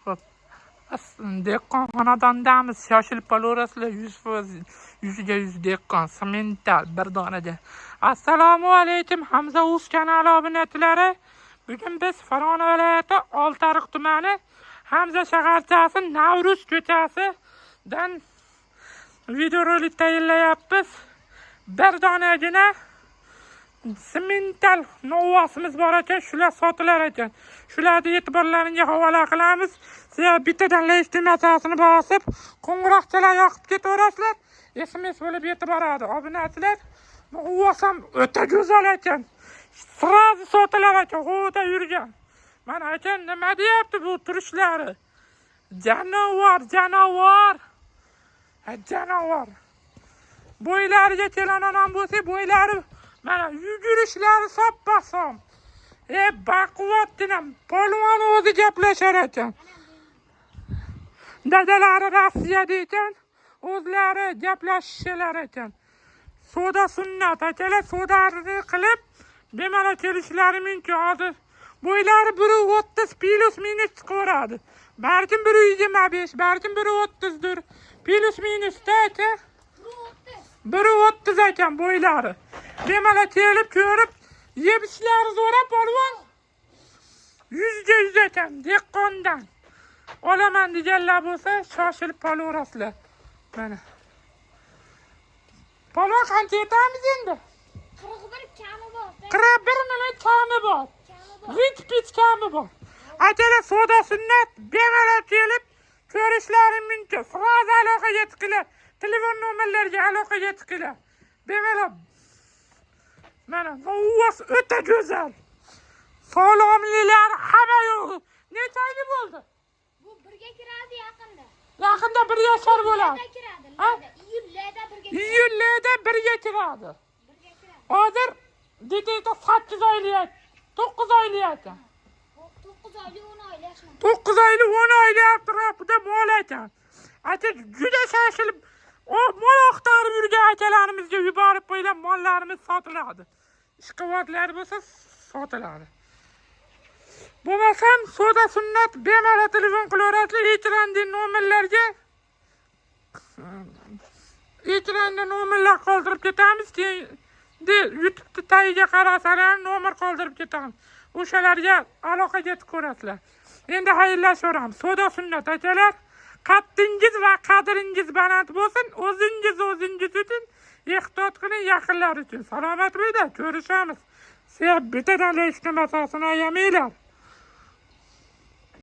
Xo'p. Dehqon xonadondamiz. Shoshilib qolaverasizlar, 100%, yuziga yuz dehqon, semental bir donaga. Assalomu alaykum, Hamza Uz kanali obunachilari. Bugun biz Farg'ona viloyati Oltiariq tumani Hamza shaharchasi Navruz ko'chasidan videorolik tayyorlayapmiz. Bir donagina semental novvosimiz bor ekan, shular sotilar ekan. Shularni e'tiborlaringga havola qilamiz. Sizlar bittadan like tugmasini bosib, qo'ng'iroqchalar yoqib ketaverasizlar. SMS bo'lib yetib boradi. Obunachilar, novvos ham o'ta go'zal ekan. Сразу sotilar ekan, g'o'da yurgan. Mana aka, nima deyapti bu turishlari? Janivor, janivor. Ha, janivor. Bo'ylariga kelanaman bo'lsa, bo'ylari mana yugurishlari soppa-som. E, baquvvatgina polvon o'zi gaplashar ekan. Dadalari Rossiyada ekan, o'zlari gaplashishalar ekan. Savdo sunnat akalar, savdoni qilib bemalol kelishlari mumkin. Hozir bo'ylari 1,30 плюс-минус chiqaveradi. Balkim 1,25, balkim 1,30dir. Плюс-минус da aka. 1,30 ekan bo'ylari. Bemalol kelib ko'rib, yeb ichishlari zo'r polvon. Yuzga yuz ekan dehqondan. Olaman deganlar bo'lsa, shoshilib qolaverasizlar. Mana. Polvon, qancha yetamiz endi? 41 kami bor. 41 million kami bor. Kami bor. Vich pich kami bor. Akalar, savdo sunnat, bemalol kelib ko'rishlari mumkin. Сразу aloqaga chiqinglar. Telefon nomerlariga aloqaga chiqinglar. Bemalol. Mana novvos o'ta go'zal. Sog'lomlilar hamma yo'q. Necha oyli bo'ldi? Bu birga kiradi yaqinda. Yaqinda 1 yashar bo'ladi. Iyulda kiradi. Ha? Iyulda birga kiradi. Iyulda birga kiradi. Birga kiradi. Hozir где-то 8 oylik, 9 oylik ekan. 9 oylik, 10 oylik shunaqa. 9 oylik, 10 oylik atrofida mol ekan. Aka, juda shoshilib, o mol axtarib yurgan akalarimizga yuborib qo'ygan mollarimiz sotiladi. Ishqibozlar bo'lsa, sotiladi. Bo'lmasam, savdo sunnat, bemalol telefon qilaverasizlar ekranda nomerlarga. Ekranda nomerlar qoldirib ketamiz, keyin de YouTube'da tagiga qarasalar ham nomer qoldirib ketamiz. O'shalarga aloqaga ko'rasizlar. Endi xayrlashaveramiz. Savdo sunnat, akalar. Qaddingiz va qadringiz baland bo'lsin. O'zingiz o'zingiz uchun ehtiyot qiling, yaqinlar uchun. Salomat bo'linglar, ko'rishamiz. Sevib bittadan like tugmasini ayamanglar.